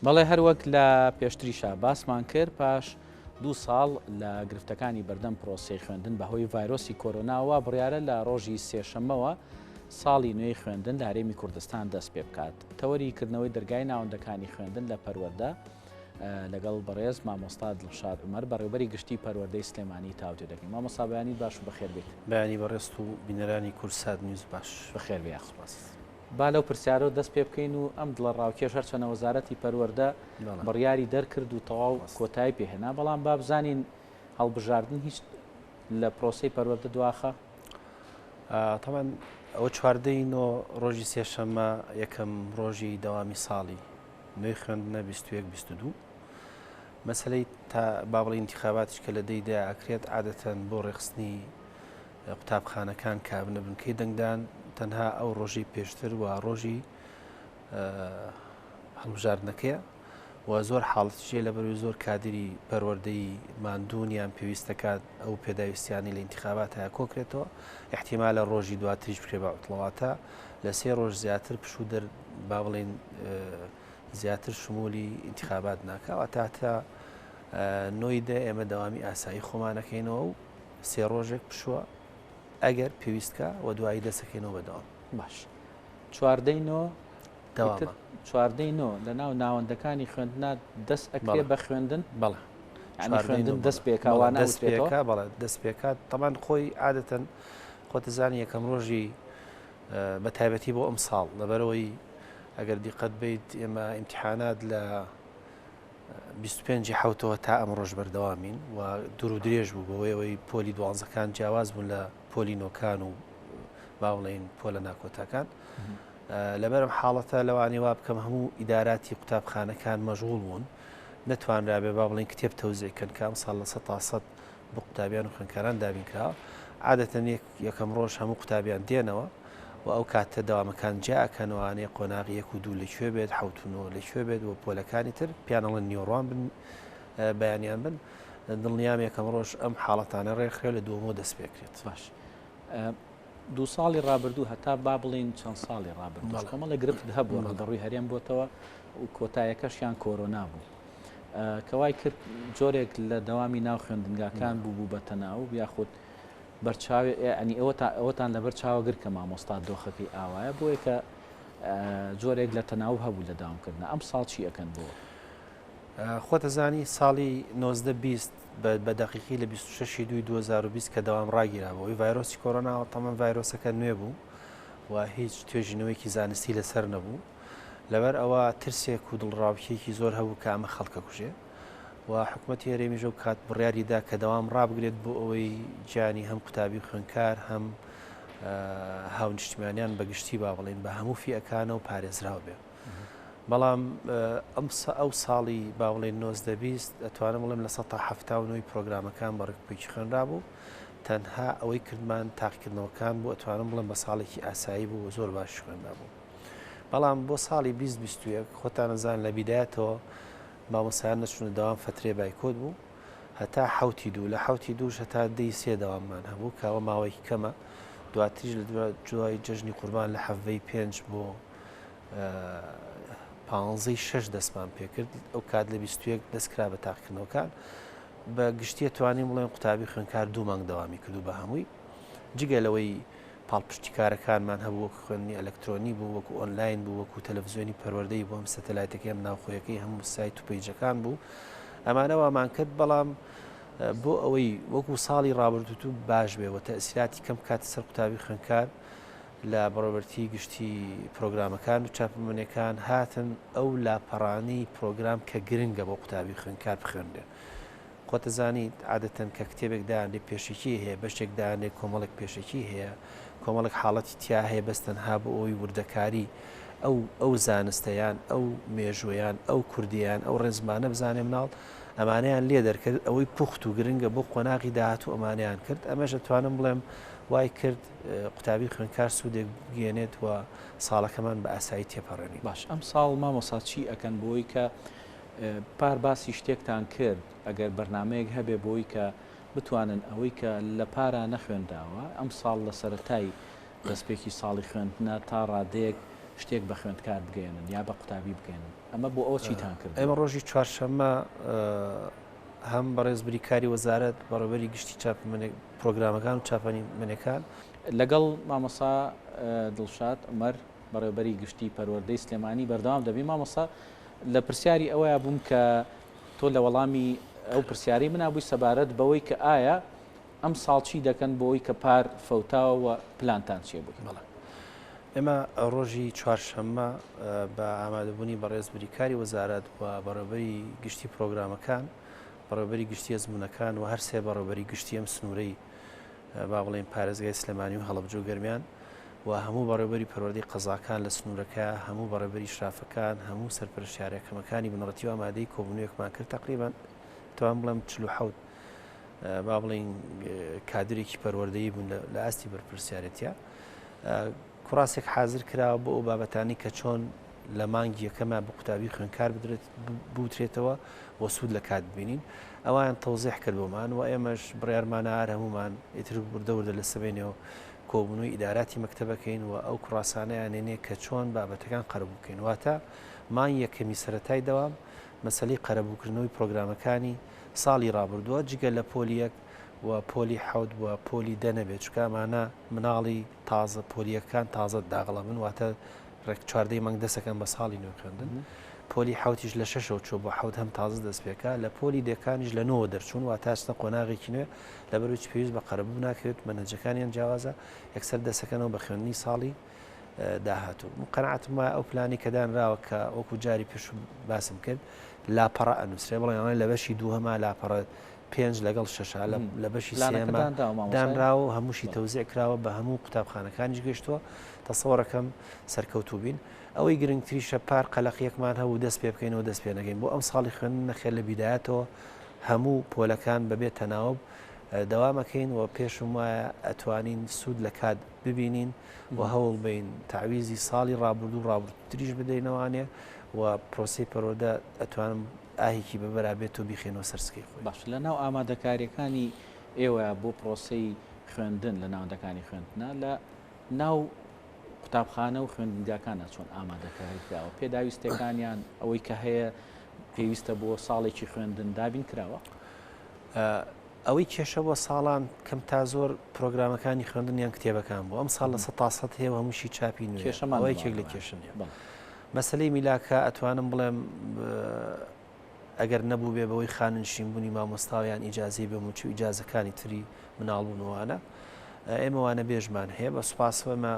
بەڵێ هەروەک لە پێشتریشا باسمان کرد پاش دوو ساڵ لە گرفتەکانی بەردەم پرۆسەی خوێندن بەهۆی ڤایرۆسی کۆرۆناوە بڕیارە لە ڕۆژی سێشەممەوە ساڵی نوێی خوێندن لە هەرێمی کوردستان دەست پێ بکات. تەوەری کردنەوەی دەرگای ناوەندەکانی خوێندن لە پەروەردە لەگەڵ بەڕێز مامۆستا دڵشاد عومەر بەڕێوبەری گشتی پەروەردەی سلێمانی تاوتوێ دەکەین. مامۆستا بەیانیت باش و بەخێر بێیت. بەیانی بەڕێزت و بینەرانی کوردسات نیوز باش. بەخێر بێی. سوپاس. با لەو پرسیارەوە دەست پێ بکەین و ئەم دڵەڕاوکێش هەرچەنە وەزارەتی پەروەردە بڕیاری دەرکرد و تەواو کۆتایی پێهێنا بەڵام با بزانین هەڵبژاردن هیچ لە پرۆسەی پەروەردە دواخە؟ تەبعەن ئەوە چواردەی نۆ ڕۆژی سێشەممە یەکەم ڕۆژی دەوامی ساڵی نوێی خوێندنە 21 22 مەسلەی تا با بڵێین انتخاباتیش کە لە دەیدا ئەکرێت عادەتەن بۆ ڕێخستنی قوتابخانەکان کە بنە بنکەی دەنگدان تەنها ئەو ڕۆژی پێشتر و ڕۆژی هەڵبژاردنەکەیە و زۆر حاڵەتیش هەیە لەبەرئەوەی زۆر کادیری پەروەردەیی ماندوون یان پێویست دەکات ئەو پێداویستیانەی لە ئینتیخابات هەیە کۆکرێتەوە ئیحتیمالە ڕۆژی دواتریش بکرێت بە عوتڵە واتە لە سێ ڕۆژ زیاتر پشوو دەر با بڵێین زیاتر شمولی ئینتیخابات ناکا واتە تا نۆی دە ئێمە دەوامی ئاسایی خۆمانەکەینەوە و سێ ڕۆژێک پشووە ئەگەر پێویست کا و دوایی دەسەکەینەوە بە دەوام. باش چواردەی نۆ دەوامە. چواردەی نۆ لەناو ناوەندەکانی خوێندنا دەست ئەکرێ بە خوێندن؟ بەڵێ. یانی خوێندن دەست پێکا وا ناوترێتەوە؟ بەڵێ دەست پێکات تەبعەن خۆی عادەتەن خۆتەزانی یەکەم ڕۆژی بە تایبەتی بۆ ئەم ساڵ لەبەرەوەی ئەگەر دیقەت بیت ئێمە ئیمتحانات لە 25 حوتەوە تا ئەمڕۆژ بەردەوامین و دوور و درێژ بوو بەوەی ئەوەی پۆلی دوانزەکان جیاواز بوون لە پۆلی نۆکان و با بڵێین پۆلە ناکۆتاکان لەبەرم حاڵەتە لەوانەیە وا بکەم هەموو ئیداراتی قوتابخانەکان مەشغوڵ بوون نەتوانرابێ با بڵێین کتێب تەوزیع کەن کە ئەمساڵ 100% بۆ قوتابیان و خوێندکاران دابین کراوە عادەتەن یەکەم ڕۆژ هەموو قوتابیان دێنەوە و ئەو کاتە دەوامەکان جیا ئەکەنەوانەیە قۆناغی یەک و دوو لە کوێ بێت حەوت و نۆ لە کوێ بێت و پۆلەکانی تر پیانەڵێن نیۆڕوان بن بەیانیان بن دڵنیام یەکەم ڕۆژ ئەم حاڵەتانە ڕێکخرێ لە دووەمەوە دەست پێکرێت. باش دوو ساڵی ڕابردوو هەتا با بڵێین چەند ساڵی ڕابردووش کۆمەڵێک گرفت هەبوو ڕووبەڕووی هەرێم بۆتەوە و کۆتایەکەشیان کۆرۆنا بوو کە وای کرد جۆرێک لە دەوامی ناو خوێندنگاکان بوو بوو بە تەناوب یاخود بەرچاوێ ئەنی ئەوەتا ئەوەتان لەبەر چاوە گر کە مامۆستا دۆخەکەی ئاوایە بۆیە کە جۆرێک لە تەناوب هەبوو لە داوامکردن ئەم ساڵ چی ئەکەن بۆ خۆت ئەزانی ساڵی 19 20 بە دەقیقی لە 26 دوی 2020 کە دەوام ڕاگیرا بەهۆی ڤایرۆسی کۆرۆناوە تەمەن ڤایرۆسەکە نوێ بوو و هیچ توێژینەوەیەکی زانستی لەسەر نەبوو لەبەر ئەوە ترسێک و دڵڕاوکێکی زۆر هەبوو کە ئەمە خەڵکە کوژێ و حکوومەتی هەرێمیش ئەو کات بڕیاری دا کە دەوام ڕابگرێت بۆ ئەوەی گیانی هەم قوتابی و خوێندکار هەم هاونیشتیمانیان بەگشتی با بڵین بە هەموو فیەکانەوە پارێزراو بێ. بەڵام ئەم ئەو ساڵی با بڵێین 19 20 ئەتوانم بڵێم 79% پرۆگرامەکان بە ڕێکوپێکی خوێنرابوو تەنها ئەوەی کردمان تاقیکردنەوەکان بوو ئەتوانم بڵێم بە ساڵێکی ئاسایی بوو و زۆر باش خوێنرابوو بەڵام بۆ ساڵی 2021 خۆتان ئەزان لە بیدایەتەوە مامۆستایان نەچوونە دەوام فەترەی بایکۆت بوو هەتا حەوتی دوو لە حەوتی دووش هەتا دەی سێ دەواممان هەبوو کە ئەوە ماوەیەکی کەمە دواتریش لە دوای جەژنی قوربان لە حەڤەی پێنج بۆ پانزەی شەش دەستمان پێکرد ئەو کات لە 21 دەست کرا بە تاقیکردنەوەکان بە گشتیە توانیم بڵێن قوتابی خوێنکار دوو مانگ دەوامی کردو بە هەمووی جگە لەوەی پاڵپشتیکارەکانمان هەبوو وەک خوێندنی ئەلکترۆنی بوو وەکو ئۆنلاین بوو وەکو تەلەڤزیۆنی پەروەردەی بوو هەم سەتەلایتەکەی هەم ناوخۆیەکەی هەموو سایت و پەیجەکان بوو ئەمانە وامان کرد بەڵام بۆ ئەوەی وەکو ساڵی ڕابردوو باش بێ و تەئسیراتی کەم بکاتە سەر قوتابی خوێندکار لە بەڕێوەبەرێتی گشتی پرۆگرامەکان و چاپەمەنیەکان هاتن ئەو لاپەڕانەی پرۆگرام کە گرنگە بۆ قوتابی خوێندکار بخوێنرێ. خۆتەزانیت عادەتەن کە کتێبێک دانرێ پێشەکی هەیە، بەشێک دانرێ کۆمەڵێک پێشەکی هەیە، کۆمەڵێک حاڵەتی تیا هەیە بەس تەنها بۆ ئەوەی وردەکاری ئەو ئەو زانستە یان ئەو مێژووە یان ئەو کوردیە یان ئەو ڕێزمانە بزانێ مناڵ ئەمانەیان لێ دەرکرد ئەوەی پوخت و گرنگە بۆ قۆناغی داهاتوو ئەمانەیان کرد ئەمەش ئەتوانم بڵێم وای کرد قوتابی خوێندکار سوودێک بگەیەنێت و ساڵەکەمان بە ئاسایی تێپەڕێنین. باش ئەمساڵ مامۆستا چی ئەکەن بۆی کە پار باسی شتێکتان کرد ئەگەر بەرنامەیەک هەبێ بۆی کە بتوانن ئەوەی کە لە پارا نەخوێنراوە ئەمساڵ لە سەرەتای دەستپێکی ساڵی خوێندنە تا ڕادەیەک. شتێک بە خوێندکار بگەیەنن یا بە قوتابی بگەیەنن، ئەمە بۆ ئەوە چیتان کردووە؟ ئێمە ڕۆژی چوارشەممە هەم بەڕێز بریکاری وەزارەت، بەڕێوەبەری گشتی چاپەمەنی پرۆگرامەکان و چاپەمەنیەکان، لەگەڵ مامۆستا دڵشاد عومەر بەڕێوەبەری گشتی پەروەردەی سلێمانی بەردەوام دەبین. مامۆستا لە پرسیاری ئەوەیا بووم کە تۆ لە وەڵامی ئەو پرسیارەی منا بووی سەبارەت بەوەی کە ئایا ئەمساڵ چی دەکەن بۆ ئەوەی کە پار فەوتاوە و پلانتان چیە بۆی؟ بەڵێ ئێمە ڕۆژی چوارشەممە بە ئامادەبوونی بەڕێز بریکاری وەزارەت و بەڕێوەبەری گشتی پرۆگرامەکان، بەڕێوەبەری گشتی ئەزموونەکان و هەر سێ بەڕێوەبەری گشتی ئەم سنوورەی با بڵێین پارێزگای سلێمانی و هەڵەبجە و گەرمیان و هەموو بەڕێوەبەری پەروەردەی قەزاکان لە سنوورەکە، هەموو بەڕێوەبەری ئیشرافەکان، هەموو سەرپەرشتیارە کەمەکانی بنەڕەتی و ئامادەیی کۆبوونەوەیەکمان کرد تەقریبەن توانم بڵێم 47 با بڵێین کادرێکی پەروەردەیی بوون لە ئاستی بەرپرسیارێتیە کوڕاسێک حاضر کراوە بۆ ئەو بابەتانی کە چۆن لە مانگی یەکەما بە قوتابی خوێنکار بدرێت بوترێتەوە و سوود لە کات ببینین ئەوان تەوزیح کرد بۆمان و ئێمەش بڕیارمانە هەر هەمومان ئیتر وردە وردە لە سبەینێەوە کۆبوونەوەی ئیداراتی مەکتەبەکەین و ئەو کوڕاسانەیانێنێ کە چۆن بابەتەکان قەرەبوو بکەین واتە مانگ یەکەمی سەرەتای دەوام مەسەلەی قەرەبووکردنەوەی پرۆگرامەکانی ساڵی ڕابردووە جگە لە پۆلی یەک و پۆلی حەوت و پۆلی دە نەبێت چونکە ئەمانە مناڵی تازە پۆلیەکان تازە داغڵە بن واتە ڕێک چواردەی مانگ دەسەکەن بە ساڵی نوێ خوێندن پۆلی حوتیش لە شەشەوە چۆ بۆ حوت هەم تازە دەست پێکا لە پۆلی دەکانیش لە نۆوە دەرچوون واتە چنە قۆناغێکی نوێ لەبەرچ پێویست بە قەرەبوو ناکرێت مەنهەجەکانیان جیاوازە یەکسەر دەسەکەنەوە بە خوێندنی ساڵی داهاتوو من قەناعەتم وایە ئەو پلانی کە دانراوە کە وەکو جاری پێشوو باسم کرد لاپەڕە ئەنووسرێ بڵێ ئەڵێن لە بەشی دووهەما لاپەڕە پێنج لەگەڵ شەشە لە بەشی سێما دانراوە و هەمووشی تەوزیع کراوە بە هەموو قوتابخانەکانیش گەشتووە تەسەوەڕەکەم سەرکەوتوو بین ئەوەی گرنگتریشە پار قەلەقیەکمان هەبوو دەست پێ بکەینەوە دەست پێ نەکەین بۆ ئەم ساڵی خوێندن نەخێر لە بیدایەتەوە هەموو پۆلەکان بەبێ تەناوب دەوامەکەین و پێشم وایە ئەتوانین سوود لە کات ببینین و هەوڵ بەین تەعویزی ساڵی ڕابردوو و ڕابردووتریش بدەینەوانێ و پرۆسەی پەروەردە ئەتوانم ئاهێکی بەبەرا بێت و بیخەینەوە سەر سکەی خۆی. باشە لە ناو ئامادەکاریەکانی ئێوە بۆ پرۆسەی خوێندن لە ناوەندەکانی خوێندنا لە ناو قوتابخانە و خوێندنگاکانە چۆن ئامادەکاری کراوە پێداویستەکانیان ئەوەی کە هەیە پێویستە بۆ ساڵێکی خوێندن دابین کراوە؟ ئەوەی کێشە بووە ساڵان کەم تا زۆر پرۆگرامەکانی خوێندن یان کتێبەکان بوو ئەم ساڵ 100% هەیە و هەمووشی چاپی نوێ کێشەمان ئەوە یەکێک لە کێشە نییە مەسلەی میلاکە ئەتوانم بڵێم ئەگەر نەبوو بێ بەوەی خاننشین بوونی مامۆستاویان ئیجازەی بە موچ و ئیجازەکانی تری مناڵ بوونەوانە ئێمە وانە بێژمان هەیە بە سوپاسەوەمە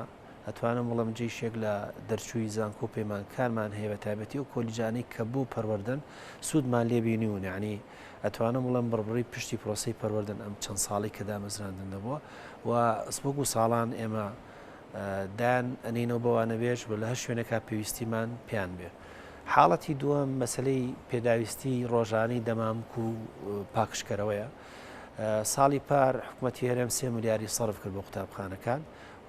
ئەتوانم بڵێم جەیشێک لە دەرچووی زانکۆ و پەیمانکارمان هەیە بە تایبەتی ئەو کۆلیجانەی کە بۆ پەروەردەن سوودمان لێ بینیون یعنی ئەتوانم بڵێم بڕبڕی پشتی پرۆسەی پەروەردەن ئەم چەند ساڵەی کە دامەزراندن دەبووە و وەکو ساڵان ئێمە دایان ئەنینەوە بە وانەبێژ و لە هەر شوێنێکا پێویستیمان پێیان بێ. حاڵەتی دووەم مەسەلەی پێداویستی ڕۆژانەی دەمامک و پاکژکەرەوەیە. ساڵی پار حکوومەتی هەرێم سێ ملیاری سەرف کرد بۆ قوتابخانەکان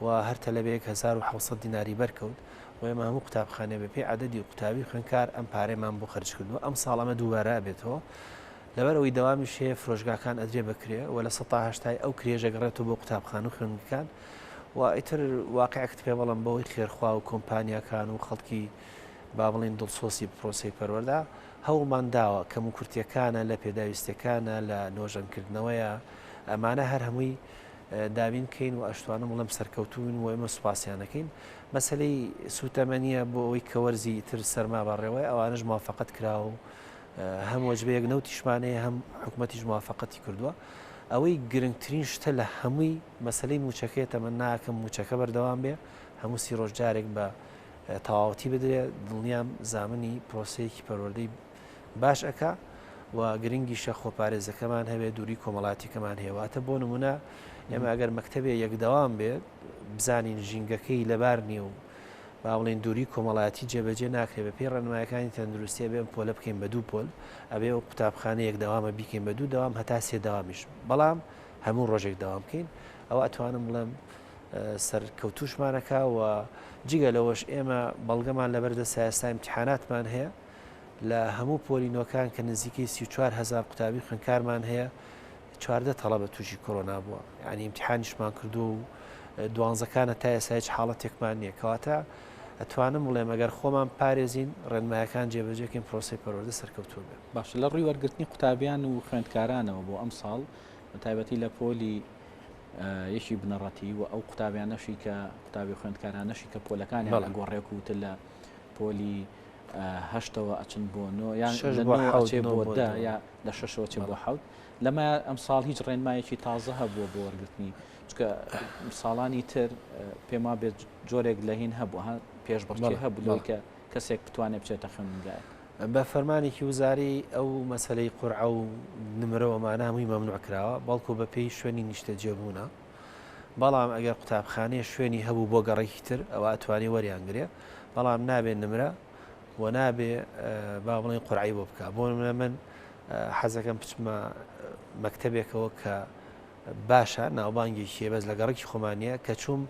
و هەر تەلەبەیەک 1700 دیناری بەرکەوت و ئێمە هەموو قوتابخانەیە بەپێی عەدەدی قوتابی خوێندکار ئەم پارەیەمان بۆ خەرج کردووە، ئەمساڵ ئەمە دووبارە ئەبێتەوە، لەبەر ئەوەی دەوامیش هەیە فرۆشگاکان ئەدرێ بە کرێ و لە سەتا هەشتای ئەو کرێیەش ئەگەڕێتەوە بۆ قوتابخانە و خوێندنگەکان و ئیتر واقیعێکت پێ بڵێم بەهۆی خێرخوا و کۆمپانیاکان و خەڵکی با بڵێین دڵسۆسی پرۆسەی پەروەردە هەوڵمان داوە کەموکورتیەکانە لە پێداویستیەکانە لە نۆژەنکردنەوەیە ئەمانە هەر هەمووی دابین بکەین و ئەشتوانم بڵێم سەرکەوتووین و ئێمە سوپاسیان ئەکەین. مەسەلەی سووتەمەنییە بۆ ئەوەی کە وەرزی تر سەرما بەڕێوەیە ئەوانەش موافەقەت کراوە و هەم وەجبەیەک نەوتیشمان هەیە هەم حکومەتیش موافەقەتی کردووە. ئەوەی گرنگترین شتە لە هەمووی مەسەلەی مووچەکەیە تەمەنا ئەکەم مووچەکە بەردەوام بێ هەموو 30 ڕۆژ جارێک بە تەواوەتی بدرێ دڵنیام زامنی پرۆسەیەکی پەروەردەی باش ئەکا و گرنگیشە خۆپارێزەکەمان هەبێ دووری کۆمەڵاتیەکەمان هەیە واتە بۆ نمونە ئێمە ئەگەر مەکتەبێ یەک دەوام بێت بزانین ژینگەکەی لەبار نییە و با بڵێین دووری کۆمەڵایەتی جێبەجێ ناکرێت بە پێی ڕێنمایەکانی تەندروستی ئەبێ ئەم پۆلە بکەین بە دوو پۆل ئەبێ ئەو قوتابخانە یەک دەوامە بیکەین بە دوو دەوام هەتا سێ دەوامیش بەڵام هەموو ڕۆژێک دەوام بکەین ئەوە ئەتوانم بڵێم سەرکەوتوشمانەکە و جگە لەوەش ئێمە بەڵگەمان لەبەردەستە ئێستا ئیمتیحاناتمان هەیە لە هەموو پۆلی نۆکان کە نزیکەی 34 هەزار قوتابی خوێندکارمان هەیە 14 تەڵەبە تووشی کۆرۆنا بووە یعنی ئیمتیحانیشمان کردووە و دوانزەکانە تا ئێستا هیچ حاڵەتێکمان نییە کەواتە ئەتوانم بڵێم ئەگەر خۆمان پارێزین ڕێنمایەکان جێبەجێکەین پرۆسەی پەروەردە سەرکەوتوو بێ. باشە لە ڕووی وەرگرتنی قوتابیان و خوێندکارانەوە بۆ ئەمساڵ بە تایبەتی لە پۆلی یەکی بنەڕەتی و ئەو قوتابیانەشی کە قوتابی خوێندکارانەشی کە پۆلەکانیان ئەگۆڕێک وتر لە پۆلی هەشتەوە ئەچن بۆ نۆ یان لە نۆ ئەچێ بۆ دە یا لە شەشەوە چێ بۆ حەوت لەمە ئەمساڵ هیچ ڕێنمایەکی تازە هەبووە بۆ وەرگرتنی چونکە ساڵانی تر پێم وابێت جۆرێک لە هین هەبوو ها پێشبڕکێ هەبوو لەوەی کە کەسێک بتوانێت بچێتە خوێندنگایەک. بە فەرمانێکی وزاری ئەو مەسەلەی قورعە و نمرە و ئەمانە هەمووی مەمنوع کراوە، بەڵکو بە پێی شوێنی نیشتەجێبوونە. بەڵام ئەگەر قوتابخانەیە شوێنی هەبوو بۆ گەڕەکی تر ئەوە ئەتوانێ وەریان گرێ، بەڵام نابێ نمرە و نابێ با بڵێین قورعەی بۆ بکا. بۆ نمونە من حەزەکەم بچمە مەکتەبێکەوە کە باشە ناوبانگێکی هەیە بەس لە گەڕەکی خۆمان نییە کە چووم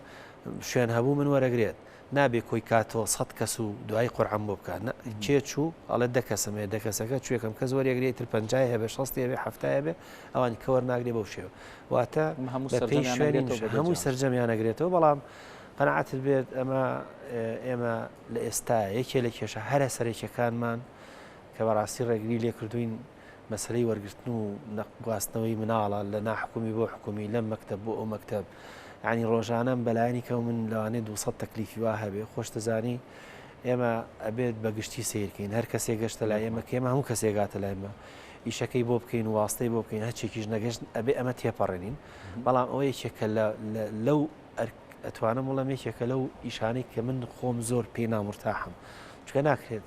شوێن هەبوو من وەرەگرێت نابێ کۆی کاتەوە سە کەس و دوایی قورعەم بۆ بکات کێ چوو ئەڵێ دە کەسم هەیە دە کەسەکە چوێکم کەس وەرەگرێت تر پەنجای هەبێ شەستی هەبێ حەفتای هەبێ ئەوانی کە وەرناگرێ بەو شێوە واتە هەموو بەپێی شوێنی هەموو سەرجەمیانەگرێتەوە بەڵام قەناعەتت بێت ئەمە ئێمە لە ئێستا یەکێ لە کێشە هەرە سەرەکیەکانمان کە بەڕاستی ڕێگری لێکردوین مەسەلەی وەرگرتن و گواستنەوەی مناڵە لە ناحکومی بۆ حکومی لەم مەکتەب بۆ ئەو مەکتەب یعنی ڕۆژانەم بەلایەنی کەم من لەوانەیە 200 تەکلیفی وا هەبێ خۆش دەزانی ئێمە ئەبێت بە گشتی سیرکەین هەر کەسێک گەشتە لای ئێمە کێمە هەموو کەسێک گاتە لای مە ئیشەکەی بۆ بکەین و واستەی بۆ بکەین هەرچێکیش نەگەشت ئەبێ ئەمە تێپەڕێنین بەڵام ئەوە یەکێکە لەو ئەتوانم بڵێم یەکێکە لەو ئیشانەی کە من خۆم زۆر پێی نامورتاحم چکە ناکرێت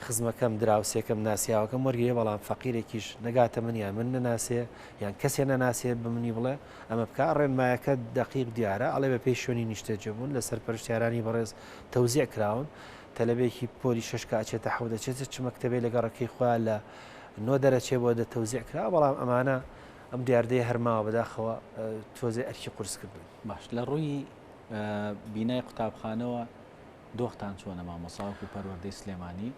خزمەکەم، دراوسێکەم، ناسیاوەکەم وەرگرێ، بەڵام فەقیرێکیش نەگاتە من یان من نەناسێ یان کەسێ نەناسێ بە منی بڵێ ئەمە بکە، ڕێنمایەکە دەقیق دیارە، ئەڵێ بە پێی شوێنی نیشتەجێبوون لە سەرپەرشتیارانی بەڕێز تەوزیع کراون، تەلەبەیەکی پۆلی شەش کە ئەچێتە حەوت ئەچێتە چ مەکتەبێ لە گەڕەکەی خۆیان لە نۆ دەرەچێ بۆ دە تەوزیع کراوە، بەڵام ئەمانە ئەم دیاردەیە هەر ماوە بەداخەوە تۆزێ ئەرکی قورس کردوون. باش لە ڕووی بینای قوتابخانەوە دۆختان چۆنە مامۆستا وەکو پەروەردەی سلێمانی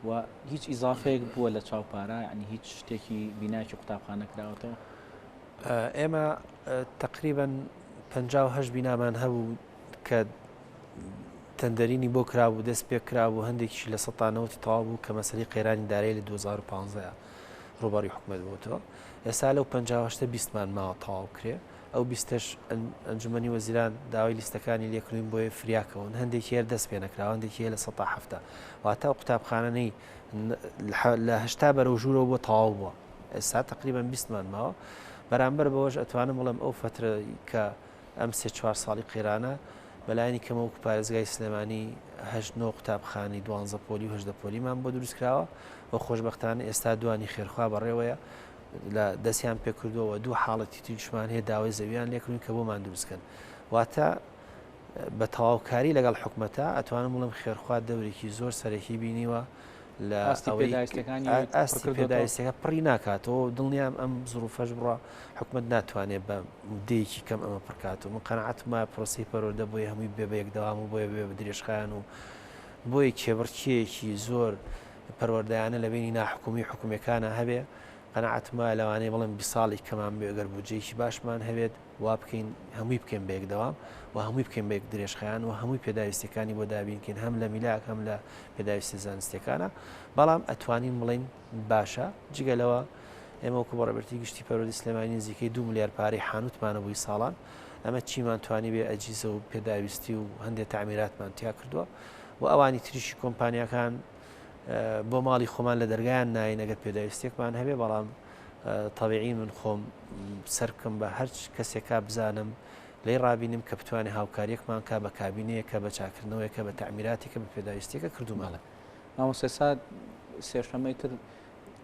و هیچ ئیزافەیەک بووە لە چاو پارە یعنی هیچ شتێکی بینایەکی قوتابخانە کراوەتەوە؟ ئێمە تقریبا 58 بینامان هەبوو کە تەندەرینی بۆ کرابوو دەست پێ کرابوو هەندێکیش لە سەتانەوەتی تەواو بوو کە مەسەری قەیرانی دارایی لە 2015 ڕوبەڕی حکومت بووتەوە ئێستا لەو 58 بیستمان ماوە تەواو کرێ ئەو بیستەش ئەنجومەنی وەزیران داوای لیستەکانی لێکردوین بۆیە فریاکەون هەندێکی هەر دەست پێ نەکراوە هەندێکی هەیە 70% واتە ئەو قوتابخانەی لە 80 بەرەو ژوورەوە بۆ تەواو بووە ئێستا تقریبا بیستمان ماوە بەرامبەر بەوەش ئەتوانم بڵێم ئەو فترە کە ئەم سێ چوار ساڵی قەیرانە بەلایەنی کەمەوە وەکو پارێزگای سلێمانی هەشت نۆ قوتابخانەی دوانزە پۆلی و هەژدە پۆلیمان بۆ دروست کراوە و خۆشبەختانە ئێستا دوانی خێرخوا بەڕێوەیە لە دەستیان پێکردووە و دوو حاڵەتی تریشمان هەیە داوای زەویان لێکردوین کە بۆمان دروستکەن واتە بە تەواوکاری لەگەڵ حکومەتە ئەتوانم بڵێم خێرخوا دەورێکی زۆر سەرەکی بینیوە لە ئاستی پێداویستەکە پڕی ناکاتەوە دڵنیام ئەم زروفەش بڕە حکومت ناتوانێت بە مدەیەکی کەم ئەمە پڕکاتەوە من قەنەعەتم وایە پرۆسی پەروەردە بۆیە هەمووی بێ بە یەکدەوام و بۆیە بێ بە درێژخایەن و بۆیە کێبڕکێیەکی زۆر پەروەردەیانە لە بەینی ناحکومی و حکومیەکانا هەبێ، قەناعەتم وایە لەوانەیە بڵێم 20 ساڵی کەمان بێ گەر بودجەیەکی باشمان هەبێت وا بکەین هەمووی بکەین بە یەک دەوام و هەمووی بکەین بە یەک درێژخایەن و هەمووی پێداویستیەکانی بۆ دابین کەین هەم لە میلاک هەم لە پێداویستیە زانستیەکانا بەڵام ئەتوانین بڵێین باشە جگە لەوە ئێمە وەکو بەڕێوەبەرێتی گشتی پەروەردەی سلێمانی نزیکەی دوو ملیار پارەی حانوتمانە بۆی ساڵان ئەمە چیمان توانی بێ ئەجیزە و پێداویستی و هەندێک تەعمیراتمان تیا کردووە و ئەوانی تریشی کۆمپانیاکان بۆ ماڵی خۆمان لە دەرگایان ناین ئەگەر پێداویستێکمان هەبێ بەڵام تەبیعی من خۆم سەر بکەم بە هەرچ کەسێکا بزانم لی ڕابینم کە بتوانێت هاوکاریەکمان کا بە کابینەیەکە بە چاکردنەوەیەکە بە تەعمیراتێکە بە پێداویستێکە کردومانە. مامۆستا سا سێشەمەی تر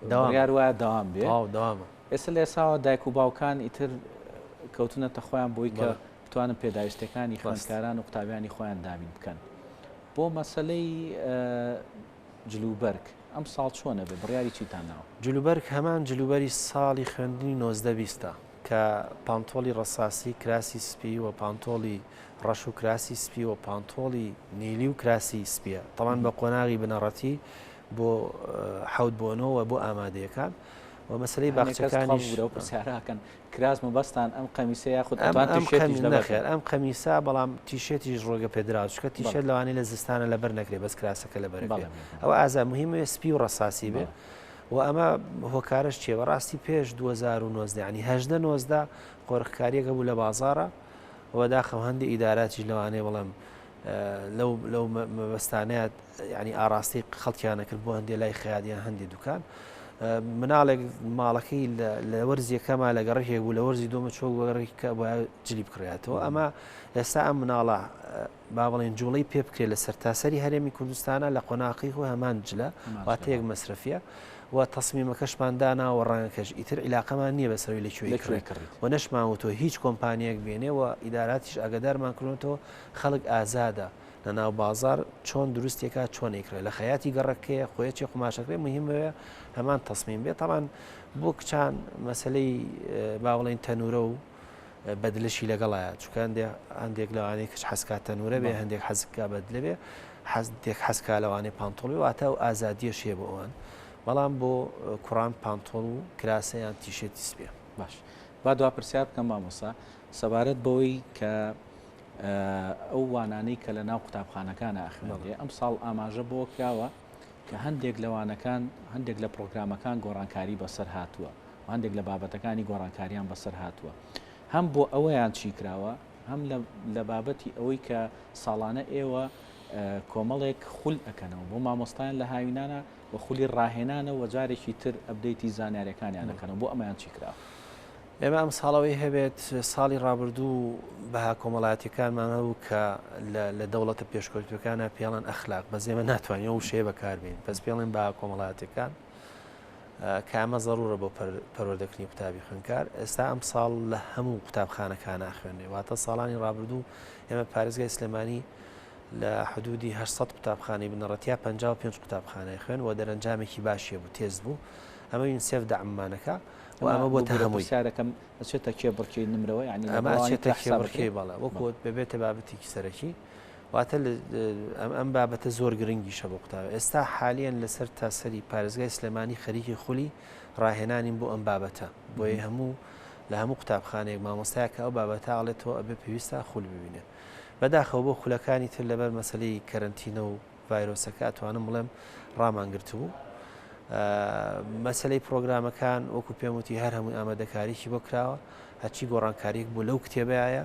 بڕیار وایە دەوام بێ دەوامە ئێستا لە ئێساوە دایک و باوکان ئیتر کەوتونەتە خۆیان بۆی کە بتوانن پێداویستەکانی خوێندکاران و قوتابیانی خۆیان دابین بکەن بۆ مەسەلەی جلوبەرگ ئەم ساڵ چۆنە بێ بڕیاری چیتان ناوە؟ جلوبەرگ هەمان جلوبەری ساڵی خوێندنی 19 بیستە کە پانتۆڵی ڕەساسی کراسی سپی و پانتۆڵی ڕەش و کراسی سپی و پانتۆڵی نیلی و کراسی سپیە تەوان بە قۆناغی بنەڕەتی بۆ حەوت بۆ نۆ و بۆ ئامادەیەکان و و مەسەلەی باخچەکانیش بورە و پرسیاراکەن کراس مەبەستان ئەم قەمیسە یاخود ئەتوان تیشێرتیش لەبەر نەخێر ئەم قەمیسە بەڵام تیشێتیش ڕۆگە پێدراوە چونکە تیشێت لەوانەیە لە زستانە لەبەر نەکرێ بەس کراسەکە لەبەر ئەوە ئازا مهمە سپی و ڕەساسی بێ و ئەمە هۆکارش چیە بەڕاستی پێش 2009 ینی هەژدە 19 قۆرخکاریەکە بوو لە بازارە و داخەوە هەندی ئیداراتیش لەوانەیە بڵێم لەو لەو مەبەستانەیە ینی ئاراستەی خەڵکیانە کرد بۆ هەندێ لای خەیادیان هەندێ دوکان مناڵێک ماڵەکەی لە وەرزی یەکەما لە گەڕێکێک بوو لە وەرزی دووەمە چۆک بۆ گەڕێکی کە بۆ جلی بکڕێتەوە ئەمە ئێستا ئەم مناڵە با بڵێن جوڵەی پێ بکرێت لە سەرتاسەری هەرێمی کوردستانە لە قۆناقی خۆ هەمان جلە واتە یەک مەسرەفیە و تەسمیمەکەشمان دانا و ڕەنگەکەش ئیتر عیلاقەمان نییە بەسەرەوەی لە کوێی کڕیت و نەشمان وتووە هیچ کۆمپانیەک بێنێ و ئیداراتیش ئاگادارمان کردوونەتەوە خەڵک ئازادە لە ناو بازاڕ چۆن دروستی ئەکات چۆن ئەیکڕێ لە خەیاتی گەڕەکەیە خۆیە چێ قوماشەکرێ مهمەوە هەمان تەسمیم بێ تاوان بۆ کچان مەسلەی با بڵێین تەنورە و بەدلشی لەگەڵایە چونکە هەندێک هەندێک لەوانەیە کچ حەزکا تەنورە بێ هەندێک حەزکا بەدلە بێ حەزێک حەزکا لەوانەیە پانتۆڵ بێ واتە ئەو ئازادیەش هەیە بۆ ئەوان بەڵام بۆ کوڕان پانتۆڵ و کراسە یان تیشێرتی سپیە. باش با دوا پرسیار بکەم مامۆستا سەبارەت بەوەی کە ئەو وانانەی کە لە ناو قوتابخانەکانە ئەخوێندرێ ئەمساڵ ئاماژە بۆ کراوە کە هەندێک لە وانەکان هەندێک لە پرۆگرامەکان گۆڕانکاری بەسەر هاتووە و هەندێک لە بابەتەکانی گۆڕانکاریان بەسەر هاتووە هەم بۆ ئەوەیان چی کراوە هەم لە بابەتی ئەوەی کە ساڵانە ئێوە کۆمەڵێک خول ئەکەنەوە بۆ مامۆستایان لە هاوینانە و خولی ڕاهێنانە و جارێکی تر update ی زانیاریەکانیان ئەکەنەوە بۆ ئەمەیان چی کراوە؟ ئێمە ئەم ساڵەوەی هەبێت ساڵی ڕابردوو بەها کۆمەڵایەتیەکانمان هەبوو کە لە دەوڵەتە پێشکەوتوەکانە پێڵەن ئەخلاق بەس ئێمە ناتوانین ئەو وشەیە بەکاربێنین بەس پێڵێن بەها کۆمەڵایەتیەکان کە ئەمە زەرورە بۆ پەروەردەکردنی قوتابی خوێندکار ئێستا ئەم ساڵ لە هەموو قوتابخانەکان ئاخوێنێ واتە ساڵانی ڕابردوو ئێمە پارێزگای سلێمانی لە حدودی 800 قوتابخانەی بنەڕەتیا 55 قوتابخانەی خوێن و دەرەنجامێکی باشیە بوو تێست بوو ئەمە یونسێف دەعممانەکە و ئەمە بۆتە هەمووی. پرسیارەکەم ئەچێتە کێبڕکێی نمرەوە یانی لەگەڵ ئەمە ئەچێتە کێبڕکێی بەڵێ وەکو ببێتە بابەتێکی سەرەکی واتە ئەم بابەتە زۆر گرنگیشە بۆ قوتابی ئێستا حالیان لەسەر تاسەری پارێزگای سلێمانی خەریکی خولی ڕاهێنانین بۆ ئەم بابەتە بۆیە هەموو لە هەموو قوتابخانەیەک مامۆستایە کە ئەو بابەتە ئەڵێتەوە ئەبێ پێویستە خول ببینێ بەداخەوە بۆ خولەکانی تر لەبەر مەسەلەی کەرەنتینە و ڤایرۆسەکە ئەتوانم بڵێم ڕامان گرتبوو. مەسەلەی پرۆگرامەکان وەکو پێم وتی هەر هەمووی ئامادەکاریی بۆ کراوە هەرچی گۆڕانکاریەک بوو لەو کتێبەیە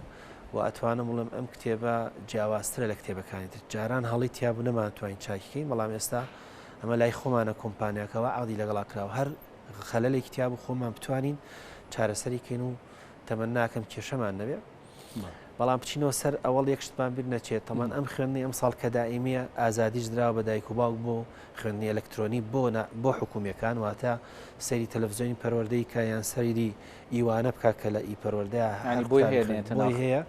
و ئەتوانم بڵێم ئەم کتێبە جیاوازترە لە کتێبەکانی تر جاران هەڵی تیا بوو نەمانتوانین چاکیکەین بەڵام ئێستا ئەمە لای خۆمانە کۆمپانیاکەوە عەقدی لەگەڵا کراوە هەر خەلەلێکی تیا بوو خۆمان بتوانین چارەسەری کەین و تەمەناکەم کێشەمان نەبێ. بەڵام بچینەوە سەر ئەوەڵ یەک شتمان بیر نەچێت تەمان ئەم خوێندنی ئەم ساڵ کە دائیمیە ئازادیش دراوە بە دایک و باوک بۆ خوێندنی ئەلکترۆنی بۆ بۆ حکومیەکان واتە سەیری تەلەفزیۆنی پەروەردەی کە یان سەیری ئیوانە بکە کە لە ئی پەروەردە بۆی هەیە بۆی هەیە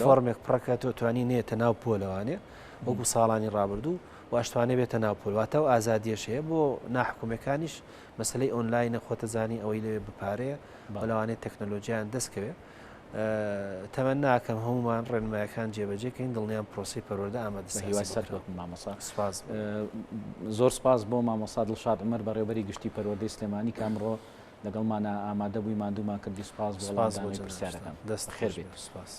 فۆرمێک پڕکە تۆ توانی نێتە ناو پۆلەوانێ وەکو ساڵانی ڕابردوو واشتوانێ بێتە ناو پۆل واتە و ئازادیەش هەیە بۆ ناحکومەکانیش مەسلەی ئۆنلاینە خۆتەزانی ئەوەی لەوێ بپارەیە بەلەوانەیە تەکنەلۆژیان دەستکەوێ تەمەناکەم هەموومان ڕێنمایەکان جێبەجێ کەین، دڵنیام پرۆسەی پەروەردە ئامادەسازی بە هیوای سەرکەوتن مامۆستا. سپاس. زۆر سپاس بۆ مامۆستا دڵشاد عومەر بەڕێوەبەری گشتی پەروەردەی سلێمانی کە ئەمڕۆ لەگەڵمانا ئامادە بووی ماندوومان کردی سپاس بۆ وەڵامدانەوەی پرسیارەکان. دەست بەخێر بێیت. سپاس.